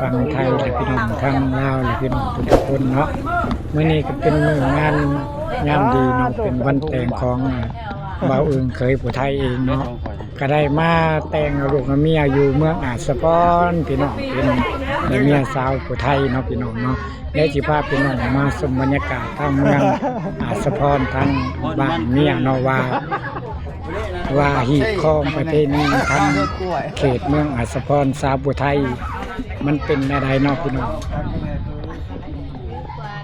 ຝັ່ງໄທ ແລະ ພີ່ນ້ອງທາງລາວ ແລະ ພີ່ນ້ອງທຸກໆຄົນເນາະ. ມື້ນີ້ກໍເປັນມື້ງານຍາມດີເນາະ, ເປັນວັນແຕ່ງຂອງ ອ່າ ບ່າວອຶ່ງເຂີຍຜູ້ໄທເອງເນາະ, ກໍໄດ້ມາແຕ່ງເອົາລູກເອົາເມຍຢູ່ເມືອງອາດສະພອນ ພີ່ນ້ອງ, ເປັນແມ່ເມຍສາວຜູ້ໄທເນາະ ພີ່ນ້ອງເນາະ. ແລະ ຊິພາພີ່ນ້ອງມາຊົມບັນຍາກາດທາງເມືອງອາດສະພອນ ທາງບ້ານເມຍເນາະ ວ່າ ວ່າຮີດຄອງປະເພນີທາງເຂດເມືອງອາດສະພອນ ສາວຜູ້ໄທ ມັນເປັນແນວໃດເນາະ ພີ່ນ້ອງ?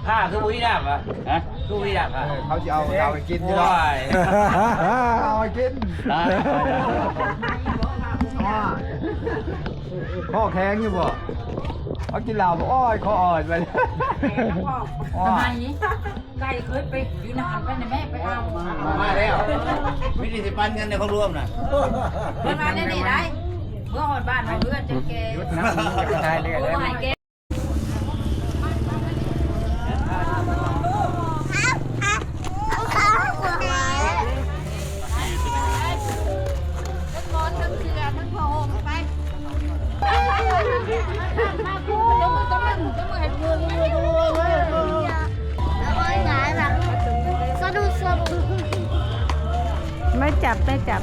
ຜ້າຄືບໍ່ມີນ້ຳຫວາ? ຮະ? ຄືບໍ່ມີນ້ຳຫວາ? ເອີ ເຂົາຊິເອົາເອົາໃຫ້ກິນຢູ່ດອກ. ໂອ້ຍ ເອົາໃຫ້ກິນ. ຕາຍ ຄໍແຂງຢູ່ບໍ່? ເອົາກິນເຫຼົ້າບໍ່? ໂອ້ຍ ຄໍອ່ອນໄປ. ສະບາຍດີ. ໄກ່ເຄີຍໄປຢູ່ນະຫັ້ນ ໄປນະແມ່ ໄປເອົາ. ມາແລ້ວ ມີແຕ່ຊິປັນເງິນໃນຂອງລວມນະ. ເພິ່ນວ່າແນວນີ້ໄດ໋ ເມື່ອຮອດບ້ານຮອດເຮືອນຈັ່ງແກ່. ໄມ່ຈັບ ໄມ່ຈັບ.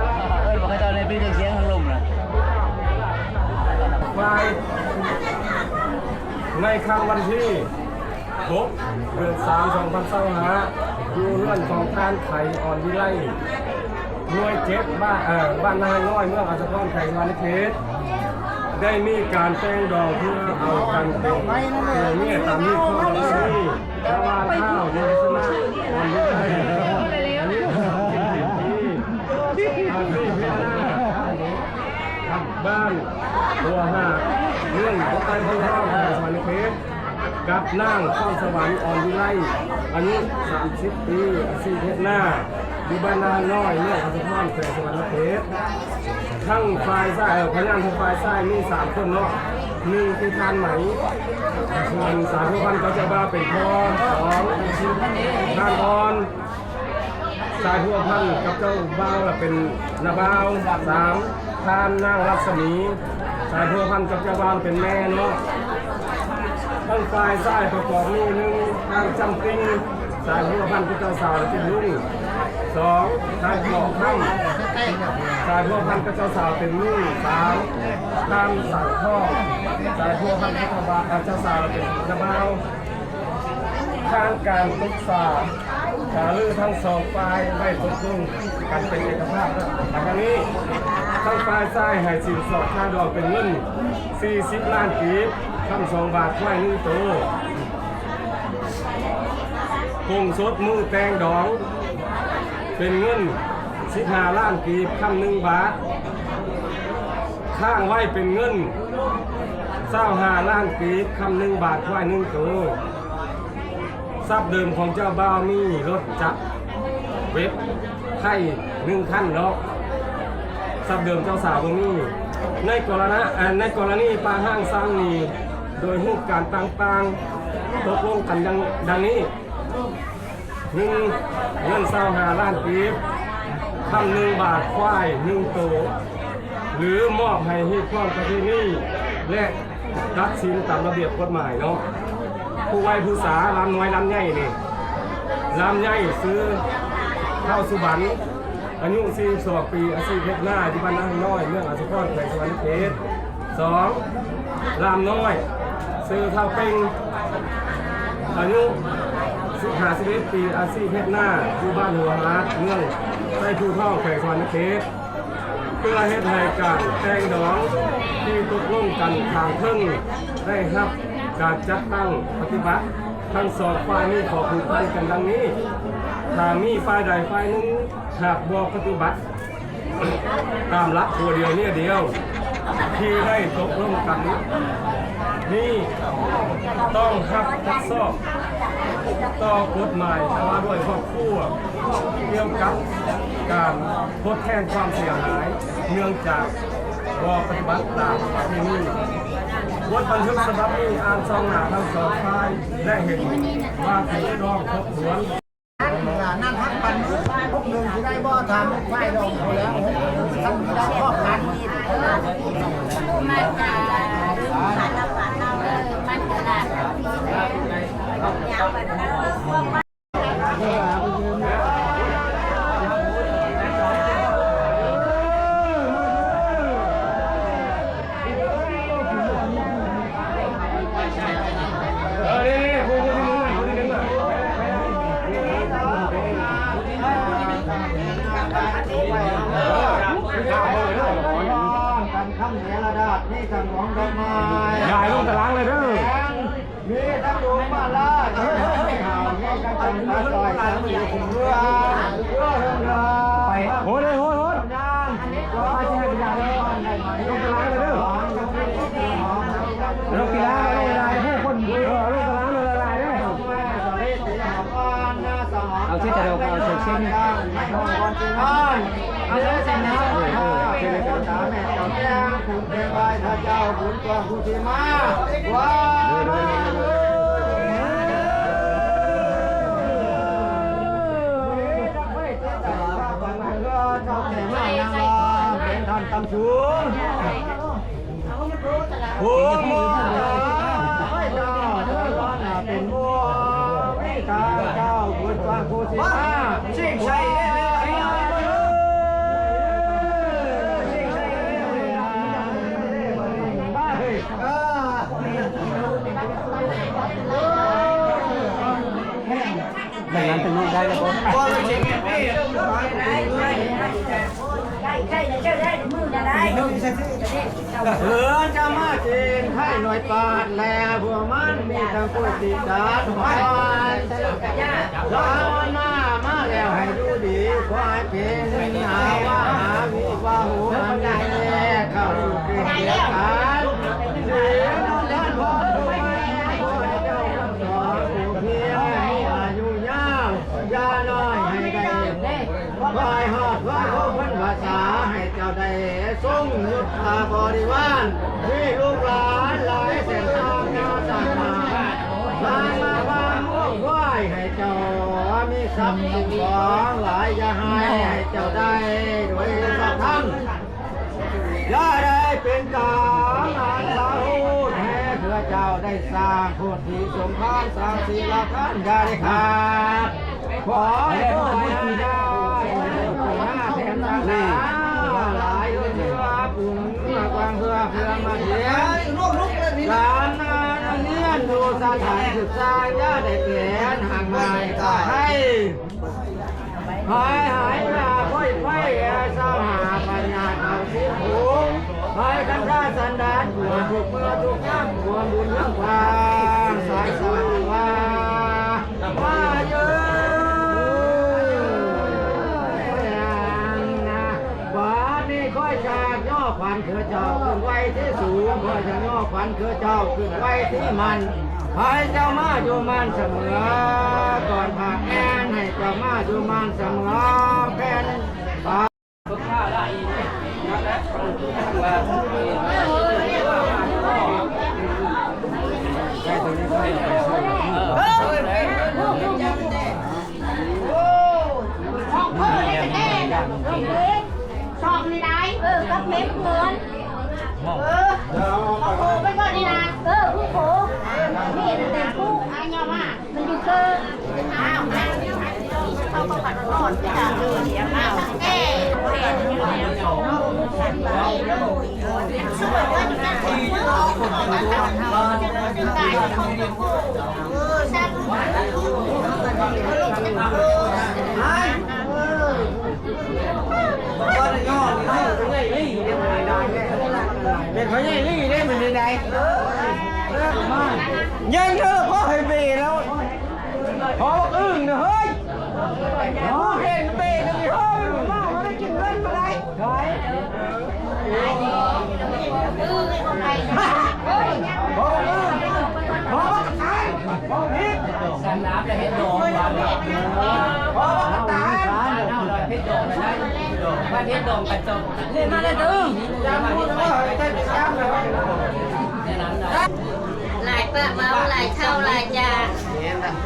ເອີ້ນບໍ່ເຂົາເຈົ້າໃນເປັນເຄື່ອງສຽງທາງລົມນະ. ໃນຄ່ຳວັນທີຫົກ ເດືອນສາມ ສອງພັນຊາວຫ້າ ຢູ່ເຮືອນຂອງທ່ານ ໄຂ ອ່ອນວິໄລ ໜ່ວຍເຈັດ ບ້ານ ເອີ ບ້ານນານ້ອຍ ເມືອງອັດສະພອນ ແຂວງສະຫວັນນະເຂດ ໄດ້ມີການແຕ່ງດອງເພື່ອເອົາກັນເປັນຜົວເມຍຕາມຮີດຄອງປະເພນີ ລະຫວ່າງທ້າວ ນິລະສະນະ ອ່ອນວິໄລ ອາຍຸ ສາມສິບ ປີ ອາຊີບເຮັດນາ ບ້ານຫົວຫາດ ເມືອງປາກທອງ ແຂວງສະຫວັນນະເຂດ ກັບນາງ ພອນສະຫວັນ ອ່ອນວິໄລ ອາຍຸ ສາມສິບ ປີ ອາຊີບເຮັດນາ ຢູ່ບ້ານນານ້ອຍ ເມືອງອັດສະພອນ ແຂວງສະຫວັນນະເຂດ. ທັງຝ່າຍຊາຍ ເອີ ພະຍານທັງຝ່າຍຊາຍມີສາມຄົນເນາະ ໜຶ່ງຄືທ່ານໄໝ ເປັນສາຍພົວພັນກັບເຈົ້າບ່າວເປັນພໍ່, ສອງ ທ່ານອ່ອນ ສາຍພົວພັນກັບເຈົ້າບ່າວລະເປັນນ້າບ່າວ, ສາມ ທ່ານນາງລັດສະໝີ ສາຍພົວພັນກັບເຈົ້າບ່າວເປັນແມ່ເນາະ. ທັງຝ່າຍຊາຍປະກອບມີ ໜຶ່ງ ນາງຈຳຕິງ ສາຍພົວພັນກັບເຈົ້າສາວເປັນລຸງ, ສອງ ທ່ານຂອງຄຳ ສາຍພົວພັນກັບເຈົ້າສາວເປັນລຸງ, ສາມ ທ່ານສັງທອງ ສາຍພົວພັນກັບເຈົ້າບ່າວ ເຈົ້າສາວເປັນນ້າບ່າວ. ທາງການປຶກສາຫາລືທັງສອງຝ່າຍໄດ້ຕົກລົງກັນເປັນເອກະພາບ ດັ່ງນີ້. ທັງຝ່າຍຊາຍໃຫ້ສິນສອດຄ່າດອງເປັນເງິນສີ່ສິບລ້ານກີບ, ຄຳສອງບາດ, ຄວາຍໜຶ່ງໂຕ. ກົງສົດມື້ແຕ່ງດອງເປັນເງິນສິບຫ້າລ້ານກີບ, ຄຳໜຶ່ງບາດ. ຄ້າງໄວ້ເປັນເງິນ ຊາວຫ້າລ້ານກີບ, ຄຳໜຶ່ງບາດ, ຄວາຍໜຶ່ງໂຕ. ຊັບເດີມຂອງເຈົ້າບ່າວມີລົດຈັກເວັບໄທໜຶ່ງຄັນເນາະ, ຊັບເດີມເຈົ້າສາວບໍ່ມີ. ໃນກໍລະນະ ໃນກໍລະນີປະຮ່າງສັງນີ້ ໂດຍຮູບການຕ່າງໆ ຕົກລົງກັນດັ່ງ ດັ່ງນີ້. ໜຶ່ງ ເງິນຊາວຫ້າລ້ານກີບ, ຄຳໜຶ່ງບາດ, ຄວາຍໜຶ່ງໂຕ ຫຼື ມອບໃຫ້ຮີດຄອງປະເພນີ ແລະ ຕັດສິນຕາມລະບຽບກົດໝາຍເນາະ. ຜູ້ໄວຜູ້ສາ, ລຳນ້ອຍລຳໃຫຍ່ນີ້, ລຳໃຫຍ່ຊື່ທ້າວສຸບັນ ອາຍຸສີ່ສິບສອງປີ, ອາຊີບເຮັດນາ ຢູ່ບ້ານນານ້ອຍ ເມືອງອາດສະພອນ ແຂວງສະຫວັນນະເຂດ. ສອງ ລາມນ້ອຍ ຊື່ທ້າວເປັງ ອາຍຸຫ້າສິບເອັດປີ, ອາຊີບເຮັດນາ ຢູ່ບ້ານຫົວຫາດ ເມືອງໄຊພູທອງ ແຂວງສະຫວັນນະເຂດ. ເພື່ອເຮັດໃຫ້ການແຕ່ງດອງທີ່ຕົກລົງກັນຂ້າງເທິງໄດ້ຮັບການຈັດຕັ້ງປະຕິບັດ, ທັງສອງຝ່າຍມີຂໍ້ຜູກພັນກັນດັ່ງນີ້. ຖ້າມີຝ່າຍໃດຝ່າຍໜຶ່ງຫາກບໍ່ປະຕິບັດ ຕາມຫຼັກຜົວດຽວເມຍດຽວທີ່ໄດ້ຕົກລົງກັນນີ້ ຕ້ອງຮັບຜິດຊອບຕໍ່ກົດໝາຍວ່າດ້ວຍຄອບຄົວ ກ່ຽວກັບການທົດແທນຄວາມເສຍຫາຍ ເນື່ອງຈາກບໍ່ປະຕິບັດຕາມປະເພນີ. ບົດບັນທຶກສະບັບນີ້ອ່ານສ່ອງໜ້າທັງສອງຝ່າຍ ແລະ ເຫັນວ່າຖືກຕ້ອງຄົບຖ້ວນ. ນັ້ນຮັກປັນມື ພວກໜຶ່ງຊິໄດ້ບໍ່ ຖາມຝ່າຍດອງເຂົາແລ້ວ ຄັນໄດ້ຄອບກັນ ມັນກະ ມັນກະ ກັນຄຳເນລະດາດ ມີທັງດອກໄມ້ ຍາຍລົງຕະລາງເລີຍເດີ. ມີທັງດວງມາລາດ ມີທັງເຫື່ອ ມີທັງຈັນຕາຈອຍ ທັງເຮືອ ເຮືອ ເຮືອ ເຮືອ ໄປ ໂຫດເລີຍ ໂຫດ ໂຫດ ຍາມ ລົງຕະລາງເລີຍເດີ ລົງກິລາ ລົງຫຼາຍໆ ຜູ້ຄົນ ເອີ ລົງຕະລາງເລີຍຫຼາຍໆເດີ ເອົາເສັດແຕ່ດອກ ເອົາເສັດເຊັ່ນນີ້ ເອົາເສັດເຊັ່ນນີ້ ເອີ ເອີ ເອີ ເອົາເສັດເຊັ່ນນີ້ ເຈົ້າແມ່ເຈົ້າແກ້ງ ເປັນໄວພະເຈົ້າບຸນກອງຄຸຊິມາ ເປັນທ່ານຕຳສູງ ໂອ້ໂຫ ເປັນໝູ່ ເປັນເຈົ້າບຸນກອງຄຸຊິມາ ຊິງໄຊ ແຕ່ງງານແຕ່ງລູກໄດ້ແລ້ວບໍ່? ເອີ ຈະມາກິນໄຂ່ໜ້ອຍປາດແລ ພວກມັນມີທັງກ້ວຍຕີບດາດຫອຍ ລາວໜ້າມາແລ້ວໃຫ້ຢູ່ດີ ຂໍໃຫ້ເປັນຫາວ່າຫາວິວາໂຫອັນແລ ເຂົ້າສູ່ເກດດຽວກັນ ສິນທານພໍ່ຜູ້ແມ່ ຂໍໃຫ້ເຈົ້າທັງສອງຜູ້ເພຍມີອາຍຸຍາວ ຢ່າໜ້ອຍໃຫ້ໄດ້ ຄວາຍຮອດຄວາຍຄົງພັນພາສາ ໃຫ້ເຈົ້າໄດ້ຊົງຍົດຖາບໍລິວານ ມີລູກຫຼານຫຼາຍແສນຕ່າງໜ້າຕ່າງຕາ ມາມາຄວາຍໃຫ້ເຈົ້າມີຊັບສິນຂອງຫຼາຍ ຢ່າໃຫ້ ໃຫ້ເຈົ້າໄດ້ໂດຍສະທັນ ຢ່າໄດ້ເປັນກາງອັນລາໂຫດແຮ ເພື່ອເຈົ້າໄດ້ສ້າງໂພທິສົມພານ ສ້າງສີລະທານ ຢ່າໄດ້ຂາດ ຂໍໃຫ້ໂພດໃຫ້ນາດາ ໃຫ້ໂພດໃຫ້ນາແຜ່ນທາງໜ້າ ຫຼາຍເອື້ອຍເຊື້ອປຸນເມືອກວ້າງເພື່ອເພື່ອມາທຽນ ຫຼານນານັກຮຽນຢູ່ສະຖານສຶກສາ ຢ່າໄດ້ແປນຫ່າງໄກ ໃຫ້ ຫາຍຫາຍໜ້າໄຟໄຟຊາວຫາ ປັນຍາເຂົ້າສິບຫົກ ໃຫ້ຄັນທາສັນດານ ກວມທຸກເມື່ອທຸກຍາມ ກວມບຸນເຮືອງຄວາມ ສາຍສວ່າງວ່າ ມາເຢີນນະ ບາດນີ້ຂ້ອຍຈາກຍໍຂວັນເທື່ອເຈົ້າຂຶ້ນໄວ້ ທີ່ສູງ ຂໍຈະຍໍຂວັນເຄືອເຈົ້າຂຶ້ນໄວ້ທີ່ໝັ້ນ ໃຫ້ເຈົ້າມາຢູ່ໝັ້ນສະເໝີ ກ່ອນພາກແມ່ນ ໃຫ້ເຈົ້າມາຢູ່ໝັ້ນສະເໝີ ແຜ່ນ ຊອກນີ້ໄດ້ ເອີ ກັບເມັດເງິນ ເອີ ເອົາໂຄໄປກ່ອນນີ້ນະ ເອີ ຜູ້ໂຄ ນີ້ແຕ່ຜູ້ອາຍອມມາ ມັນຢູ່ເກີດ ອ້າວ ເຂົາກໍພັດນອນທີ່ຈະເດີນມາຕັ້ງແຕ່ ເປັນພໍ່ໃຫຍ່ລີ້ເດ້ ມັນໄດ້ ຍັງເທີພໍໃຫ້ເບແລ້ວ ພໍບັກອຶ່ງນະເຮີ້ຍ ເຫັນເບນະເຮີ້ຍ ມາບໍ່ໄດ້ກິນເງິນບໍ່ໄດ້ ສາມນ້ຳແລ້ວເຮັດດອງ ເຮັດດອງນະໄດ໋ ເຮັດດອງກະຈອກ ເລີຍມາແລ້ວເດີ ຫຼາຍປາກເວົ້າ ຫຼາຍເຖົ້າຫຼາຍຈາ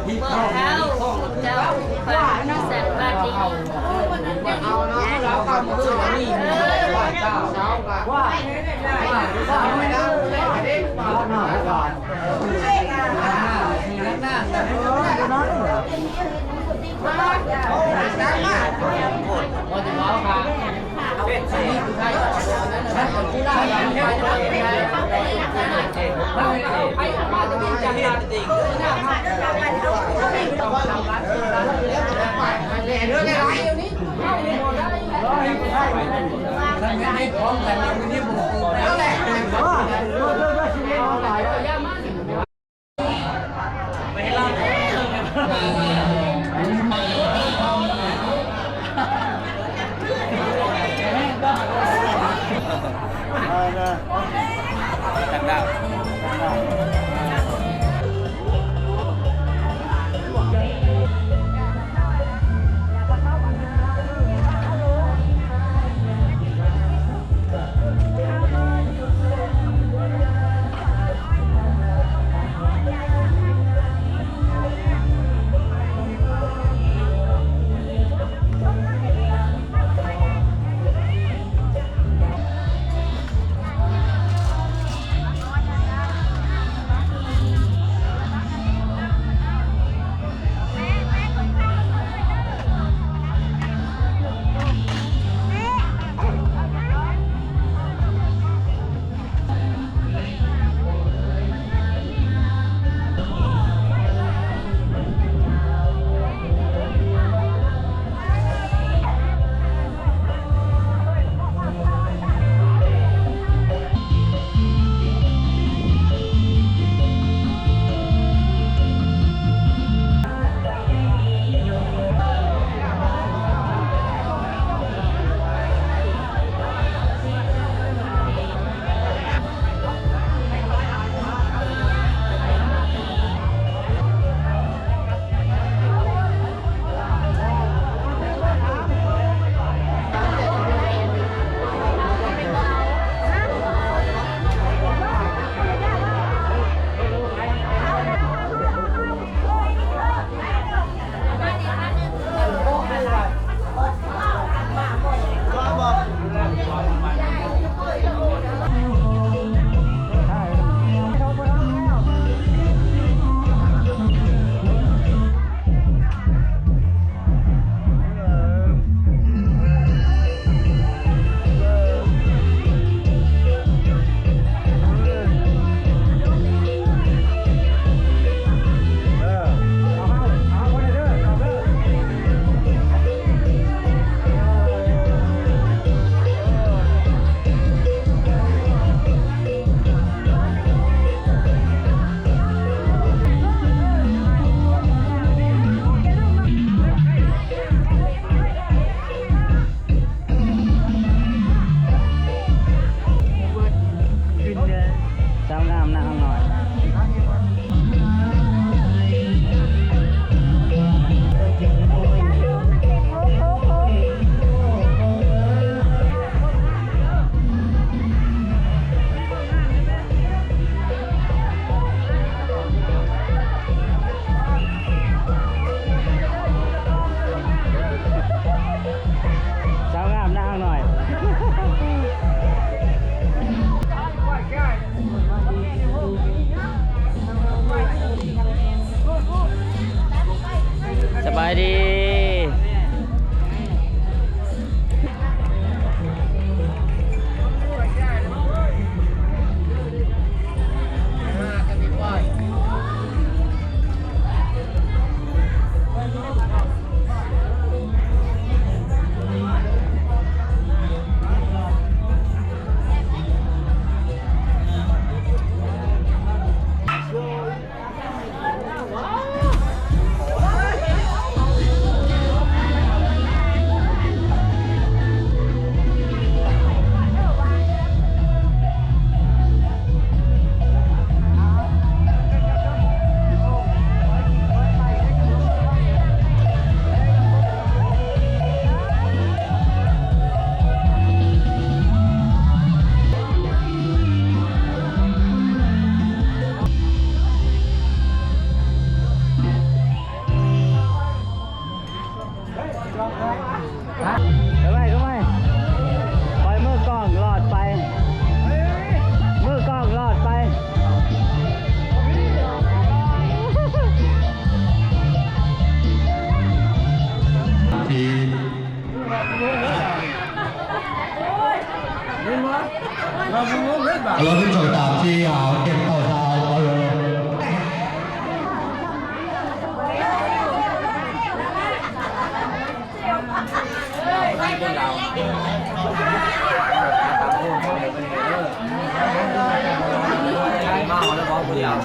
ພວກເຮົາ ພວກເຈົ້າ ຝາກທີ່ສັນບາດດີ ເອີ ສະບາຍດີ. ເຂົ້າໄປ ເຂົ້າໄປ ປອຍມືກ້ອງຫຼອດໄປ ມືກ້ອງຫຼອດໄປ. ເອົາລົດຂຶ້ນໂຊຕາມທີ່ຫາເກັບເອົາຊາວເອົາເລີຍ. ເມາແລ້ວເວົ້າຜູ້ດຽວ.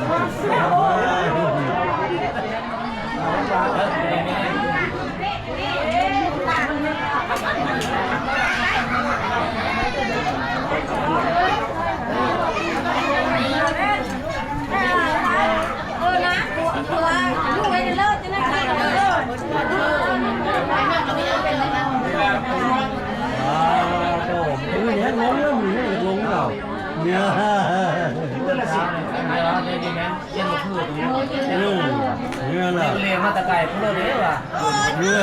ເອີ ເຮືອນລະ ເລີຍມາແຕ່ໄກພຸ້ນເລີຍວ່າ ເຮືອນ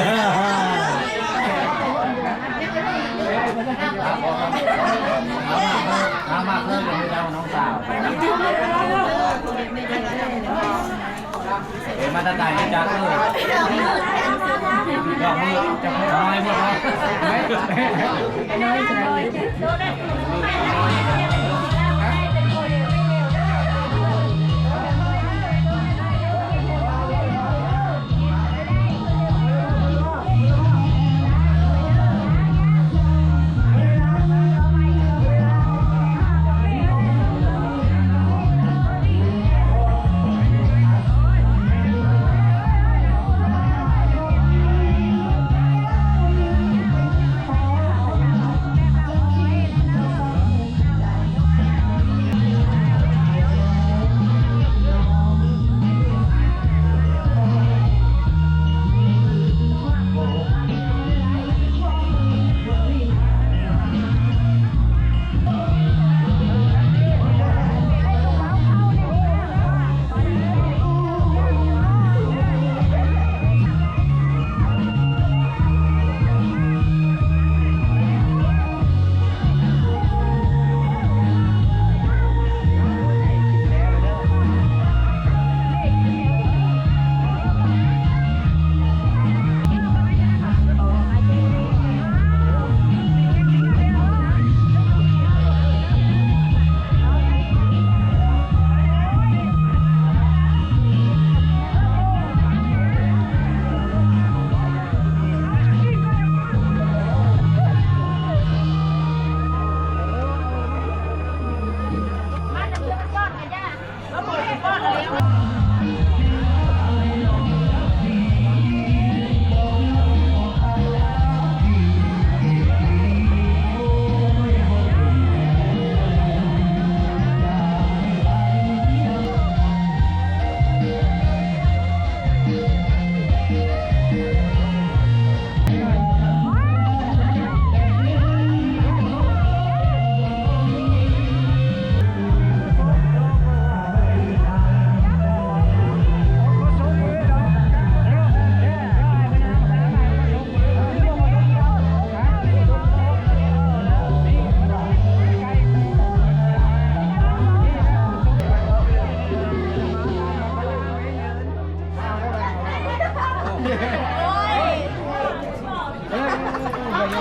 ມາເລີຍເດີນ້ອງສາວ ເອີ ມາແຕ່ໄກຈັກເອີ ດອກມືຈັກນ້ອຍໝົດເນາະ.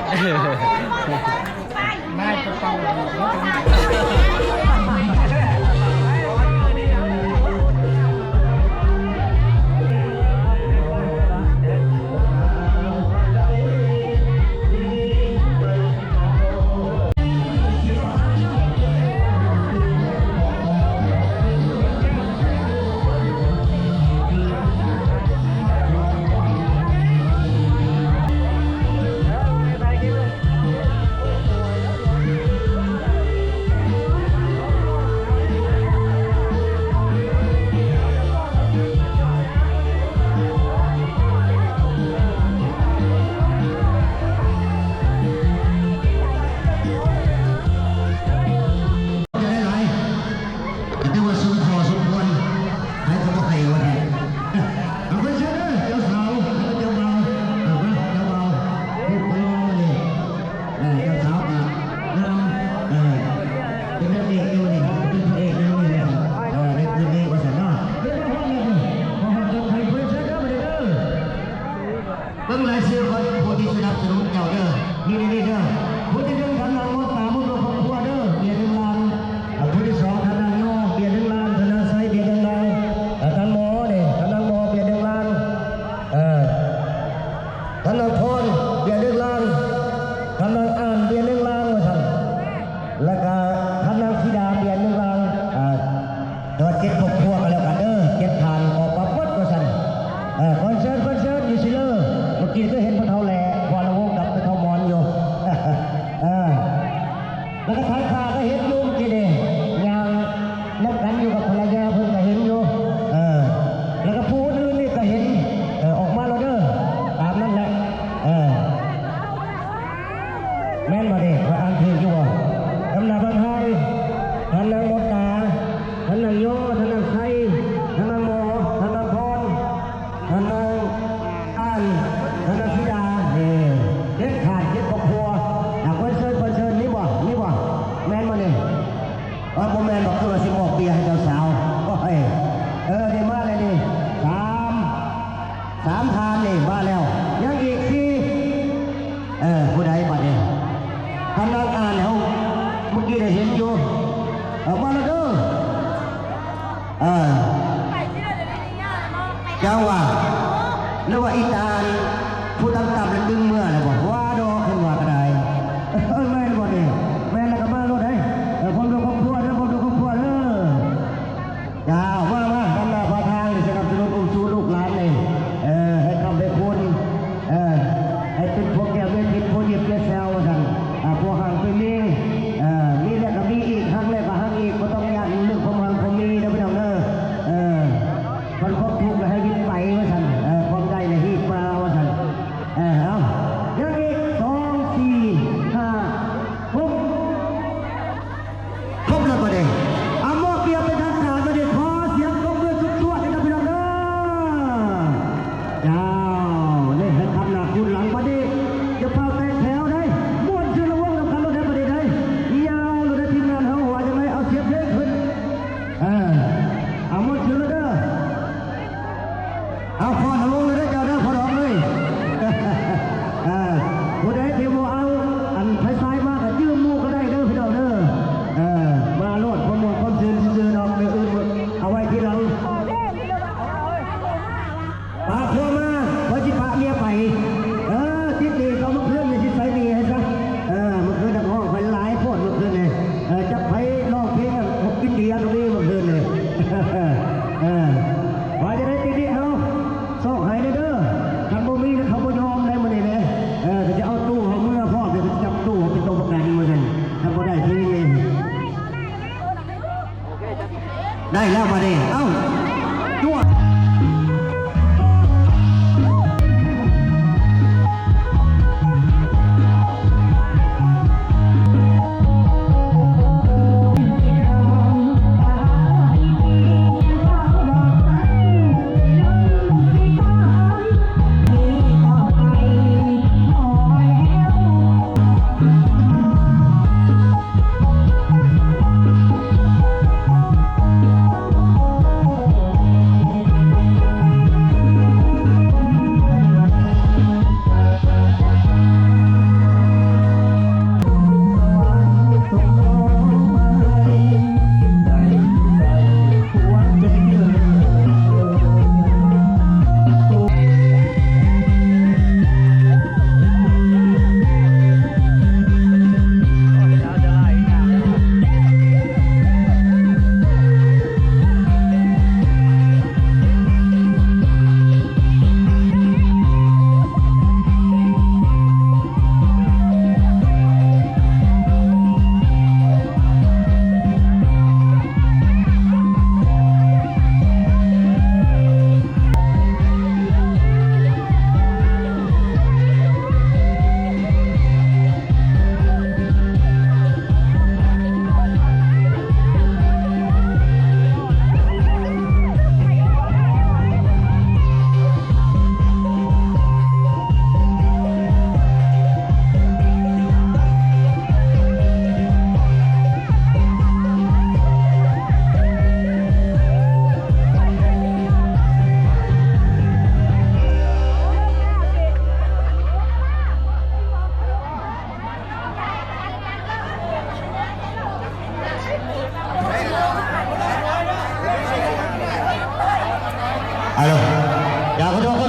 ນາຍກະເປົາ. ຫຼາຍໆ ກໍຖືວ່າສົມພໍສົມຄວນ ໃຜກໍບໍ່ໃຫ້ວ່າແທ້. ເອົາ ຂໍເຊີນເດີ ເຈົ້າສາວ ແລ້ວກໍເຈົ້າບ່າວ ເອົາ ມາ ເຈົ້າບ່າວ ເຮັດບໍ່ມານີ້ ເອີ ເຈົ້າສາວກໍງາມ ເອີ ເປັນນາງເອກຢູ່ນີ້ ເປັນພະເອກຢູ່ນີ້ແຫຼະ ເອີ ໃນຄືນນີ້ວ່າຊັ້ນເນາະ. ເດີ ມາຮອດແລ້ວນີ້ ມາຮອດແລ້ວ ຂໍເຊີນເດີ ມາເດີ. ເບິ່ງລາຍຊື່ຂອງຜູ້ທີ່ສະໜັບສະໜູນເຈົ້າເດີ ນີ້ ນີ້ເດີ ຜູ້ທີໜຶ່ງ ທ່ານນາງມົນຕາ ໝົດຄອບຄົວເດີ ເບຍໜຶ່ງລ້ານ ເອີ ຜູ້ທີສອງ ທ່ານນາງຍໍ ເບຍໜຶ່ງລ້ານ ທ່ານນາງໄຊ ເບຍໜຶ່ງລ້ານ ເອີ ທ່ານໝໍເດ ທ່ານນາງໝໍ ເບຍໜຶ່ງລ້ານ ເອີ ທ່ານນາງພອນ ເບຍໜຶ່ງລ້ານ ທ່ານນາງອານ ເບຍໜຶ່ງລ້ານ ວ່າຊັ້ນ ແລ້ວກະທ່ານນາງສີດາ ເບຍໜຶ່ງລ້ານ ເອີ ແຕ່ວ່າເຈັດຄອບຄົວກໍແລ້ວກັນເດີ ເຈັດທ່ານກໍປາກົດວ່າຊັ້ນ. ເອີ ຂໍເຊີນ ຂໍເຊີນຢູ່ຊິເລີ ເມື່ອກີ້ກໍເຫັນພວກເຖົ້າແຫຼະ ພວກລະວົງກັບພວກເຖົ້າມອນຢູ່ ເອີ ແລ້ວກໍທ້າຍຂ້າກໍເຫັນຢູ່ເມື່ອກີ້ນີ້ ຍ່າງນຳກັນຢູ່ກັບພັນລະຍາເພິ່ນກໍເຫັນຢູ່ ເອີ ແລ້ວກໍຜູ້ອື່ນໆນີ້ກໍເຫັນ ເອີ ອອກມາແລ້ວເດີ ຕາມນັ້ນແຫຼະ ເອີ. ແມ່ນບໍ່ເດ? ຂ້ອຍອ່ານຖືກຢູ່ບໍ່? ອຳນາດປະທານ ທ່ານນາງມົນຕາ ທ່ານນາງຍໍ ທ່ານນາງໄຊ ທ່ານນາງໝໍ ທ່ານນາງພອນ ທ່ານນາງອານ ທ່ານນາງສີດາ ເອີ ເດັດຂາດເຈັດຄອບຄົວ ອ່າ ເພິ່ນເຊີນ ເພິ່ນເຊີນ ມີບໍ່? ມີບໍ່? ແມ່ນບໍ່ນີ້? ເອີ ບໍ່ແມ່ນດອກ ຄືວ່າຊິມອບເບຍໃຫ້ເຈົ້າສາວ ໂອ້ຍ ເອີ ນີ້ມາແລ້ວນີ້ ສາມ ສາມທ່ານນີ້ມາແລ້ວ ຍັງອີກສີ່ ເອີ ຜູ້ໃດບັດນີ້? ກຳລັງອ່ານໃຫ້ເຮົາ ເມື່ອກີ້ໄດ້ເຫັນຢູ່ ເອີ ມາແລ້ວເດີ ເອີ ເຈົ້າວ່າ ຫຼືວ່າອີຕາອັນຜູ້ຕ່ຳໆນັ້ນດຶງເມືອແລ້ວບໍ່? ວ່າດອກ ເພິ່ນວ່າກໍໄດ້ ເອີ ແມ່ນບໍ່ນີ້? ແມ່ນແລ້ວກໍມາໂລດເດ້ ເອີ ພ້ອມດ້ວຍຄອບຄົວເດີ ພ້ອມດ້ວຍຄອບຄົວເດີ. ເຈົ້າ ມາ ມາ ນຳໜ້າພາທາງນີ້ ສະໜັບສະໜູນອຸ້ມຊູລູກຫຼານນີ້ ເອີ ໃຫ້ຄ້ຳໃຫ້ຄູນ ເອີ ໃຫ້ເປັນຜົວແກ້ວເມຍທິບ ຜົວຍິບເມຍແຊວວ່າຊັ້ນ ອ່າ ຜົວຮັ່ງໄປມີ ເອີ ມີແລ້ວກໍມີອີກ ຮັ່ງແລ້ວກໍຮັ່ງອີກ ບໍ່ຕ້ອງຢ້ານເລື່ອງຄວາມຮັ່ງຄວາມມີເດີພີ່ນ້ອງເດີ ເອີ ຄັນຄວາມທຸກກໍໃຫ້ວິດໄປວ່າຊັ້ນ ເອີ ຄວາມໄດ້ລະຮີບມາວ່າຊັ້ນ ເອີ ເອົາ ຍັງອີກ ສອງ ສີ່ ຫ້າ ຫົກ ຄົບແລ້ວບັດນີ້ ເອົາ ມອບປຽບເປັນທາງການບັດນີ້ ຂໍສຽງຕົບມືສຸດຈວດໃຫ້ກັບພີ່ນ້ອງເດີ ເຈົ້າ ນີ້ໃຫ້ຄັນໜ້າຄູນຫຼັງບັດນີ້ ຢ່າຟ້າວແຕກແຖວໃດ ມ່ວນຊື່ລະວົງນຳກັນໂລດໃດບັດນີ້ໃດ ຍາວໂລດໃດ ທີມງານເຮົາວ່າຈັ່ງໃດ ເອົາສຽງເພງຂຶ້ນ ເອີ ເອົາ ມ່ວນຊື່ໂລດເດີ. ເອົາ ຟ້ອນລົງເລີຍເດີເຈົ້າເດີ ຟ້ອນອອກເລີຍ ເອີ ຜູ້ໃດທີ່ບໍ່ເອົາອັນໄຟສາຍມາກໍຢືມໝູ່ກໍໄດ້ເດີພີ່ນ້ອງເດີ ເອີ ມາໂລດ ຄວາມມ່ວນຄວາມຊື່ນຊື່ໆດອກ ແນວອື່ນເອົາໄວ້ທີຫຼັງ ປະຜົວມາ ຂ້ອຍຊິປະເມຍໄປ ເອີ ຕິດໜີ້ເຂົາ ເມື່ອຄືນນີ້ຊິໃຊ້ໜີ້ໃຫ້ຊະ ເອີ ເມື່ອຄືນນັກຮ້ອງຂ້ອຍຫຼາຍໂພດ ເມື່ອຄືນນີ້ ເອີ ຈັກໃຜຮ້ອງເພງອັນອິນເດຍກໍມີ ເມື່ອຄືນນີ້ ເອີ ວ່າຈັ່ງໃດຕິດໜີ້ເຮົາ Halo. Ya, betul, betul.